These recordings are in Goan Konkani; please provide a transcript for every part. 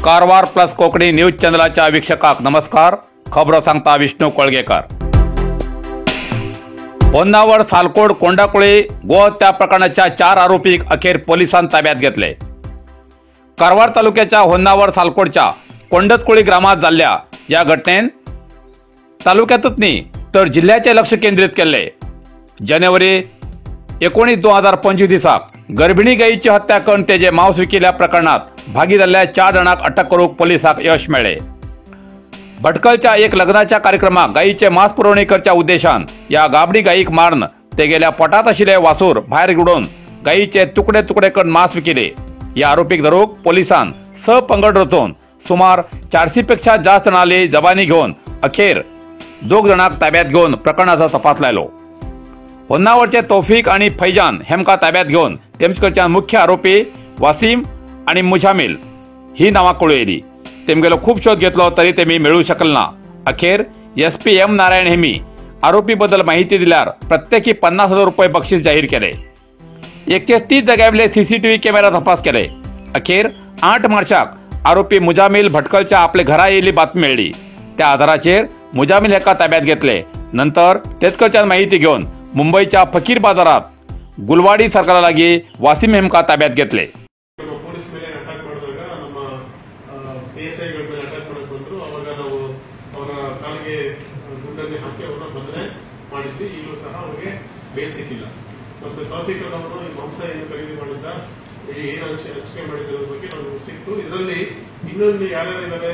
कारवार प्लस कोंकणी न्यूज चॅनलाच्या वीक्षकाक नमस्कार. खबरो सांगता विष्णू कोळगेकर. होन्नावर सालकोड कोंडाकुळी गोहत्या प्रकरणाच्या 4 आरोपीक अखेर पोलिसांनी ताब्यात घेतले. कारवार तालुक्याच्या होन्नावर सालकोडच्या कोंडतकुळी ग्रामात जाल्ल्या या घटनेन तालुक्यातच न्ही तर जिल्ह्याचे लक्ष केंद्रित केले. जानेवारी 19 2025 दिसाक गर्भिणी गायीची हत्या करून तेजे मांस विकिल्ल्या प्रकरणात भागी जाल्ल्या 4 जाणांक अटक करूंक पोलिसांक यश मेळ्ळें. भटकळच्या एक लग्नाच्या कार्यक्रमाक गायीचे मांस पुरवणी करच्या उद्देशान ह्या गाबडी गायीक मारून तेगेल्या पोटांत आशिल्ले वासूर भायर उडोवन गायीचे तुकडे तुकडे करून मांस विकिले. ह्या आरोपीक धरूंक पोलिसान 6 पंगड रचून सुमार 400 पेक्षा जास्त जाणांली जबानी घेवन अखेर 2 जाणांक ताब्यात घेवन प्रकरणाचो तपास लायलो. होन्नावरचे तौफिक आणि फैजान हेमका ताब्यात घेवन तेमचे कडच्यान मुख्य आरोपी वासीम आणि मुजामिल ही नांवां कळून येयली. तेमगेलो खूब शोध घेतलो तरी तेमी मेळू शकल ना. अखेर SP M Narayan Hemy आरोपी बद्दल माहिती दिल्यार प्रत्येकी 50,000 रुपये बक्षीस जाहीर केले. 130 जाग्यावयले CCTV camera तपास केले. अखेर 8 मार्चाक आरोपी मुजामिल भटकळच्या आपल्या घरा येयली बातमी मेळ्ळी. त्या आधाराचेर मुजामिल हेका ताब्यात घेतले. नंतर तेच कडच्यान माहिती घेवन मुंबईच्या फकीर बाजारात गुलवाडी सरकारा लागी वासिम हेमका ताब्यात घेतले. ಪೊಲೀಸ್ ಮೇಲೆ ಅಟ್ಯಾಕ್ ಮಾಡಿದಾಗ ನಮ್ಮ ಪಿ ಎಸ್ ಐಗಳ ಮೇಲೆ ಅಟ್ಯಾಕ್ ಮಾಡಕ್ ಬಂದ್ರು. ಅವಾಗ ನಾವು ಅವರ ಕಾಲಿಗೆ ಗುಂಡನ್ನೇ ಹಾಕಿ ಅವ್ರನ್ನ ಬಂಧನೆ ಮಾಡಿದ್ವಿ. ಈಗಲೂ ಸಹ ಅವ್ರಿಗೆ ಬೇಲ್ ಸಿಕ್ಕಿಲ್ಲ. ಮತ್ತೆ ತೌಫಿಕ್ ಅನ್ನೋರು ಈ ಮಾಂಸ ಏನು ಖರೀದಿ ಮಾಡಿದ್ದ, ಏನು ಹಂಚಿಕೆ ಮಾಡಿದ್ರ ಬಗ್ಗೆ ನಮ್ಗೆ ಸಿಕ್ತು. ಇದರಲ್ಲಿ ಇನ್ನೊಂದು ಯಾರ್ಯಾರಿದ್ದಾರೆ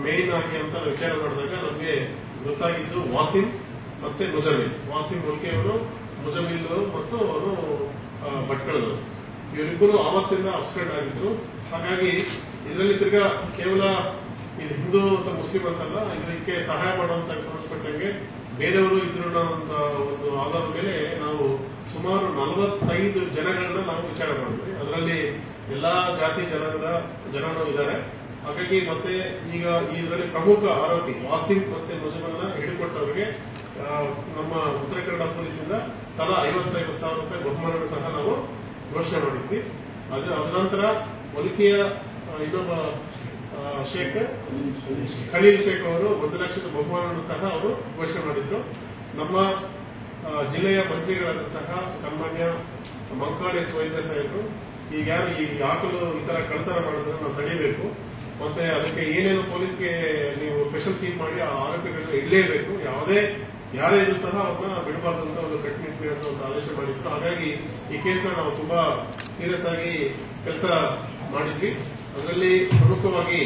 ಮೇನ್ ಆಗಿ ಅಂತ ವಿಚಾರ ಮಾಡಿದಾಗ ನಮಗೆ ಗೊತ್ತಾಗಿದ್ದು ವಾಸಿಂ ಮತ್ತೆ ಮುಜಮಿಲ್. ವಾಸಿಂ ಮುಲ್ಕಿಯವರು, ಮುಜಮಿಲ್ ಮತ್ತು ಅವರು ಭಟ್ಕಳದವರು. ಇವರಿಬ್ಬರು ಆವತ್ತಿಂದ ಅಬ್ಸ್ಟೆಂಟ್ ಆಗಿದ್ರು. ಹಾಗಾಗಿ ಇದರಲ್ಲಿ ತಿರ್ಗಾ ಕೇವಲ ಇದು ಹಿಂದೂ ಅಥವಾ ಮುಸ್ಲಿಂ ಅಂತಲ್ಲ, ಇದಕ್ಕೆ ಸಹಾಯ ಮಾಡುವಂತ ಸಂಬಂಧಪಟ್ಟಂಗೆ ಬೇರೆಯವರು ಇದ್ರು ಅಂತ ಒಂದು ಆಧಾರದ ಮೇಲೆ ನಾವು ಸುಮಾರು 45 ಜನಗಳನ್ನ ನಾವು ವಿಚಾರ ಮಾಡಿದ್ವಿ. ಅದರಲ್ಲಿ ಎಲ್ಲಾ ಜಾತಿ ಜನರು ಇದ್ದಾರೆ. ಹಾಗಾಗಿ ಮತ್ತೆ ಈಗ ಇದರಲ್ಲಿ ಪ್ರಮುಖ ಆರೋಪಿ ವಾಸಿಂ ಮತ್ತೆ ಮುಜಮಲ್ನ ಹಿಡಿಕೊಟ್ಟವರಿಗೆ ನಮ್ಮ ಉತ್ತರ ಕನ್ನಡ ಪೊಲೀಸಿಂದ ತಲಾ 55,000 ರೂಪಾಯಿ ಬಹುಮಾನ ಸಹ ನಾವು ಘೋಷಣೆ ಮಾಡಿದ್ವಿ. ಅದು ನಂತರ ಒಲಿಕೆಯ ಇನ್ನೊಬ್ಬ ಶೇಖ್ ಖಲೀಲ್ ಶೇಖ್ ಅವರು 1 ಲಕ್ಷದ ಬಹುಮಾನವನ್ನು ಸಹ ಅವರು ಘೋಷಣೆ ಮಾಡಿದ್ರು. ನಮ್ಮ ಜಿಲ್ಲೆಯ ಮಂತ್ರಿಗಳಾದಂತಹ ಸನ್ಮಾನ್ಯ ಮಂಕಾಳಿ ಎಸ್ ವೈದ್ಯ ಸಾಹೇಬರು ಈಗ ಯಾರು ಈ ಆಕಲು ಈ ತರ ಕಳ್ಳತನ ಮಾಡೋದನ್ನ ನಾವು ತಡೀಬೇಕು, ಮತ್ತೆ ಅದಕ್ಕೆ ಏನೇನು ಪೊಲೀಸ್ಗೆ ನೀವು ಸ್ಪೆಷಲ್ ಟೀಮ್ ಮಾಡಿ ಆ ಆರೋಪಿಗಳನ್ನ ಇಡಲೇಬೇಕು, ಯಾವುದೇ ಯಾರೇ ಇದ್ರು ಸಹ ಅವ್ರನ್ನ ಬಿಡಬಾರ್ದು ಅಂತ ಒಂದು ಕಟ್ಟುನಿಟ್ಟಿನ ಒಂದು ಆದೇಶ ಮಾಡಿದ್ರು. ಹಾಗಾಗಿ ಈ ಕೇಸ್ನ ನಾವು ತುಂಬಾ ಸೀರಿಯಸ್ ಆಗಿ ಕೆಲಸ ಮಾಡಿದ್ವಿ. ಅದರಲ್ಲಿ ಪ್ರಮುಖವಾಗಿ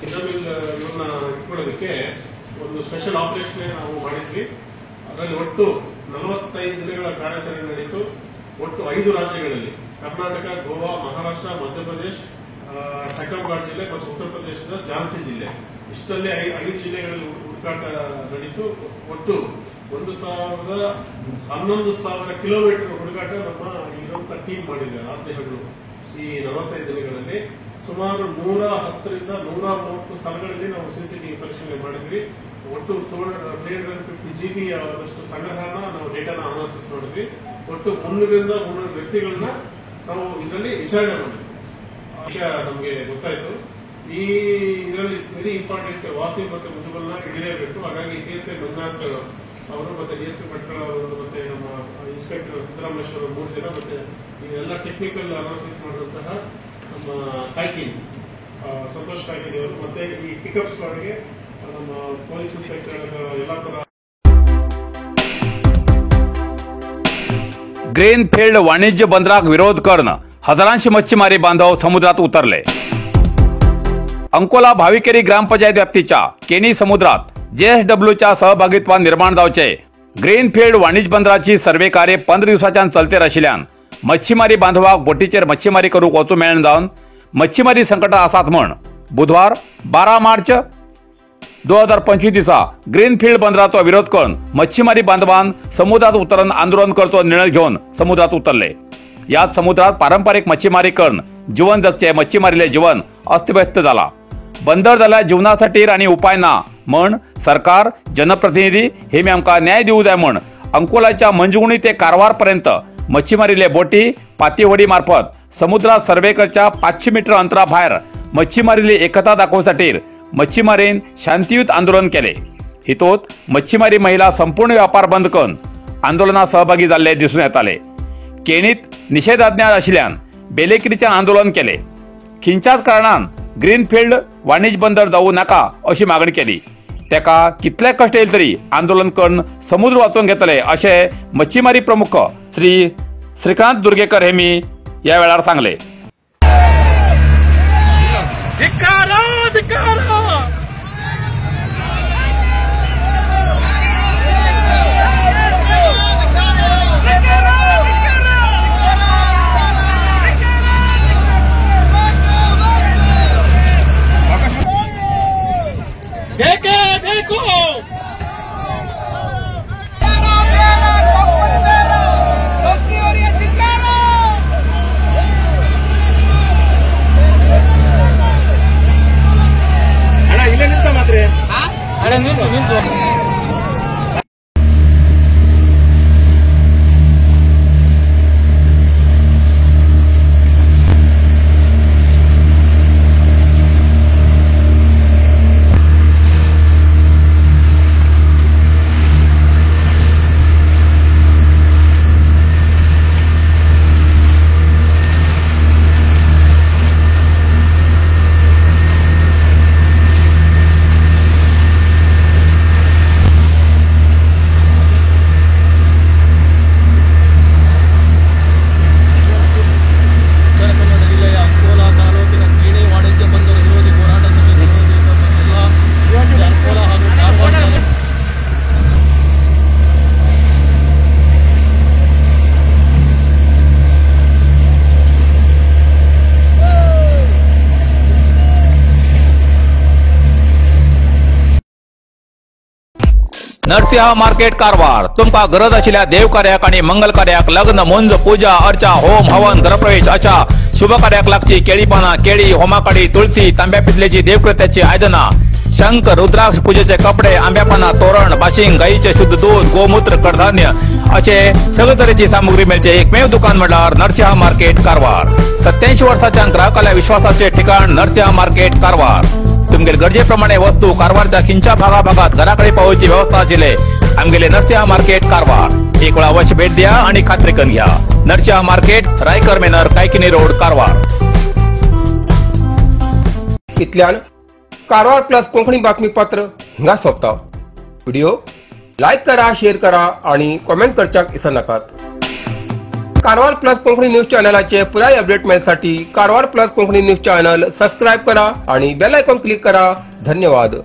ಇಸ್ಲಾಮಿಲ್ ಇವನ್ನ ಇಟ್ಕೊಳ್ಳೋದಕ್ಕೆ ಒಂದು ಸ್ಪೆಷಲ್ ಆಪರೇಷನ್ ನಾವು ಮಾಡಿದ್ವಿ. ಅದರಲ್ಲಿ ಒಟ್ಟು 45 ದಿನಗಳ ಕಾರ್ಯಾಚರಣೆ ನಡೆಯಿತು. ಒಟ್ಟು 5 ರಾಜ್ಯಗಳಲ್ಲಿ ಕರ್ನಾಟಕ, ಗೋವಾ, ಮಹಾರಾಷ್ಟ್ರ, ಮಧ್ಯಪ್ರದೇಶ, ಟಕಂಘಾಟ್ ಜಿಲ್ಲೆ ಮತ್ತು ಉತ್ತರ ಪ್ರದೇಶದ ಝಾನ್ಸಿ ಜಿಲ್ಲೆ, ಇಷ್ಟಲ್ಲೇ 5 ಜಿಲ್ಲೆಗಳಲ್ಲಿ ಹುಡುಕಾಟ ನಡೀತು. ಒಟ್ಟು 11,000 ಕಿಲೋಮೀಟರ್ ಹುಡುಕಾಟ ನಮ್ಮ ಇರುವಂತಹ ಟೀಮ್ ಮಾಡಿದೆ ರಾತ್ರಿ ಹಗಲು. ಈ 45 ದಿನಗಳಲ್ಲಿ ಸುಮಾರು 110 ರಿಂದ 130 ಸ್ಥಳಗಳಲ್ಲಿ ನಾವು ಸಿಸಿಟಿವಿ ಪರಿಶೀಲನೆ ಮಾಡಿದ್ವಿ. ಒಟ್ಟು 350 GB ಆದಷ್ಟು ಸಂಗ್ರಹನ ನಾವು ಡೇಟಾನ ಅನಾಲಿಸಿಸ್ ಮಾಡಿದ್ವಿ. ಒಟ್ಟು 300 ರಿಂದ 300 ವ್ಯಕ್ತಿಗಳನ್ನ ನಾವು ಇದರಲ್ಲಿ ವಿಚಾರಣೆ ಮಾಡಿದ್ವಿ. ಈಗ ನಮಗೆ ಗೊತ್ತಾಯ್ತು ಈ ಇದರಲ್ಲಿ ವೆರಿ ಇಂಪಾರ್ಟೆಂಟ್ ವಾಸಿಂ ಮತ್ತೆ ಮುಜುಬಲ್ನ ಹಿಡಿಯಲೇಬೇಕು. ಹಾಗಾಗಿ ಕೆ ಎಸ್ ಎ ಮಂಜುನಾಥ್ ಅವರು ಮತ್ತೆ ಡಿ ಎಸ್ ಪಿ ಭಟ್ಕಳ ಅವರು ಮತ್ತೆ ನಮ್ಮ ಇನ್ಸ್ಪೆಕ್ಟರ್ ಸಿದ್ದರಾಮೇಶ್ವರ 3 ಜನ ಮತ್ತೆ ಇದೆಲ್ಲ ಟೆಕ್ನಿಕಲ್ ಅನಾಲಿಸಿಸ್ ಮಾಡಿದಂತಹ ನಮ್ಮ ಕಾಯ್ಕಿನ್ ಸಂತೋಷ್ ಕಾಯ್ಕಿನಿ ಅವರು ಮತ್ತೆ ಈ ಪಿಕಪ್ ಸ್ಕ್ವಾಡ್ಗೆ ನಮ್ಮ police inspector Yellapur. Green field वाणिज्य बंदराक विरोध करून हजारांशी मच्छीमारी बांधव समुद्रात उतरले. अंकोला भाविकेरी ग्रामपंचायत व्याप्तीच्या केनी समुद्रात JSWच्या सहभागित्वान निर्माण जावचे ग्रीन फील्ड वाणिज्य बंदराची सर्वे कार्य 15 दिवसाच्यान चलतेर आशिल्ल्यान मच्छीमारी बांधवाक बोटीचेर मच्छीमारी करूंक वचूं मेळना जावन मच्छीमारी संकटात आसात म्हण बुधवार 12 मार्च 2025 दिसा ग्रीनफील्ड बंदराचो विरोध करून मच्छीमारी बांधवान समुद्रात उतरून आंदोलन करचो निर्णय घेवन समुद्रात उतरले. ह्याच समुद्रात पारंपरिक मच्छीमारी करून जीवन जगचे मच्छीमारीले जीवन अस्तव्यस्त जाला. बंदर जाल्यार जीवनासाठी आनी उपाय ना म्हण सरकार जनप्रतिनिधी हे आमकां न्याय दिवं जाय म्हण अंकोलाच्या मंजगुणी ते कारवार पर्यंत मच्छीमारीले बोटी पातीवडी मार्फत समुद्रात सर्वे करच्या 500 मीटर अंतरा भायर मच्छीमारीली एकता दाखोवसाठी मच्छीमारीन शांतियुत आंदोलन केले. हितोत मच्छीमारी महिला संपूर्ण व्यापार बंद करून आंदोलनात सहभागी जाल्ले दिसून येताले. केणीत निषेधाज्ञा आशिल्ल्यान बेलेकिरीच्यान आंदोलन केले. खंयच्याच कारणान ग्रीनफिल्ड वाणिज्य बंदर जावू नाका अशी मागणी केली. तेका कितले कश्ट येईल तरी आंदोलन करून समुद्र वाचोवन घेतले अशें मच्छीमारी प्रमुख श्री श्रीकांत दुर्गेकर हेमी या वेळार सांगले. नरसिंह मार्केट कारवार तुमका गरज आशिल्ल्या देवकार्याक आनी मंगल कार्याक लग्न मुंज पूजा अर्चा होम हवन घरप्रवेश अशा शुभ कार्याक लागची केळी पानां केळी होमाकाडी तुळसी तांब्या पितलेची देवकृत्याची आयदनां शंख रुद्राक्ष पूजेचे कपडे आंब्या पानां तोरण बाशिंग गायीचे शुद्ध दूध गोमूत्र कडधान्य असे सगळे तरेची सामुग्री मेळचे एकमेव दुकान म्हणल्यार नरसिंह मार्केट कारवार. 87 वर्साच्या ग्राहकाल्या विश्वासाचे ठिकाण नरसिंह मार्केट कारवार. तुमगेले गरजेप्रमाणे वस्तू कारवारच्या खिंच्या भागाभागात घराकडे पावोवची व्यवस्था आशिल्ले आमगेले नरसिंह मार्केट कारवार. एक वेळा अवश्य भेट द्या आणि खात्री करून घ्या. Narasimha market, Raikar manor, Kaikini road, Karwar. इतल्यान कारवार प्लस कोंकणी बातमीपत्र हिंगा सोंपता. व्हिडिओ लायक करा, शेअर करा आणि कॉमेंट करच्याक विसरनाकात. कारवार प्लस कोंकणी न्यूज चॅनलाचे पुराय update मेळसाठी Karwar plus Konkani news channel subscribe करा आणि बेल आयकॉन क्लिक करा. धन्यवाद.